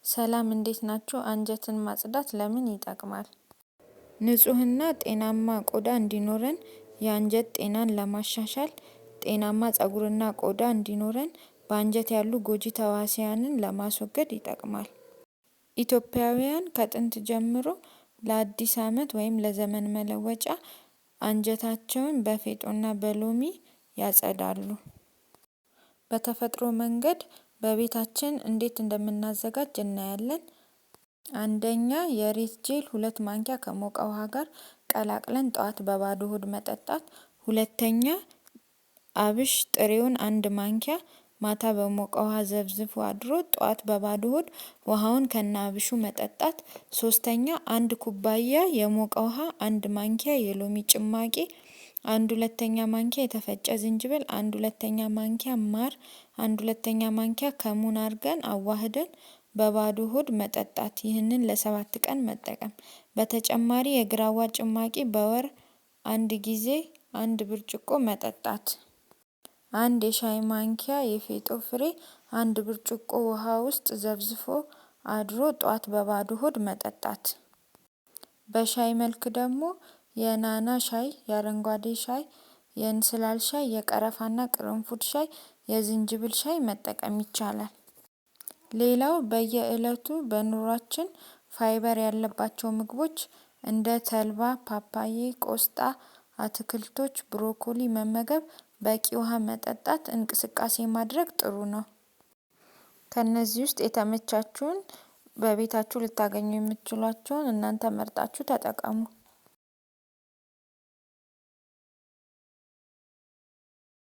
ሰላም እንዴት ናችሁ? አንጀትን ማጽዳት ለምን ይጠቅማል? ንጹህና ጤናማ ቆዳ እንዲኖረን፣ የአንጀት ጤናን ለማሻሻል፣ ጤናማ ጸጉርና ቆዳ እንዲኖረን፣ በአንጀት ያሉ ጎጂ ተዋሲያንን ለማስወገድ ይጠቅማል። ኢትዮጵያውያን ከጥንት ጀምሮ ለአዲስ አመት ወይም ለዘመን መለወጫ አንጀታቸውን በፌጦና በሎሚ ያጸዳሉ። በተፈጥሮ መንገድ በቤታችን እንዴት እንደምናዘጋጅ እናያለን። አንደኛ፣ የሬት ጄል 2 ማንኪያ ከሞቀ ውሃ ጋር ቀላቅለን ጠዋት በባዶ ሆድ መጠጣት። ሁለተኛ፣ አብሽ ጥሬውን 1 ማንኪያ ማታ በሞቀ ውሃ ዘፍዝፎ አድሮ ጠዋት በባዶ ሆድ ውሃውን ከነ አብሹ መጠጣት። ሶስተኛ፣ 1 ኩባያ የሞቀ ውሃ፣ 1 ማንኪያ የሎሚ ጭማቂ፣ 1/2 ማንኪያ የተፈጨ ዝንጅብል፣ 1/2 ማንኪያ ማር፣ 1/2 ማንኪያ ከሙን አርገን አዋህደን በባዶ ሆድ መጠጣት። ይህንን ለ7 ቀን መጠቀም። በተጨማሪ የግራዋ ጭማቂ በወር 1 ጊዜ 1 ብርጭቆ መጠጣት። 1 የሻይ ማንኪያ የፌጦ ፍሬ 1 ብርጭቆ ውሃ ውስጥ ዘፍዝፎ አድሮ ጠዋት በባዶ ሆድ መጠጣት። በሻይ መልክ ደግሞ የናና ሻይ፣ የአረንጓዴ ሻይ፣ የእንስላል ሻይ፣ የቀረፋና ቅርንፉድ ሻይ፣ የዝንጅብል ሻይ መጠቀም ይቻላል። ሌላው በየእለቱ በኑሯችን ፋይበር ያለባቸው ምግቦች እንደ ተልባ፣ ፓፓዬ፣ ቆስጣ፣ አትክልቶች፣ ብሮኮሊ መመገብ፣ በቂ ውሃ መጠጣት፣ እንቅስቃሴ ማድረግ ጥሩ ነው። ከነዚህ ውስጥ የተመቻችሁን በቤታችሁ ልታገኙ የምትችሏቸውን እናንተ መርጣችሁ ተጠቀሙ።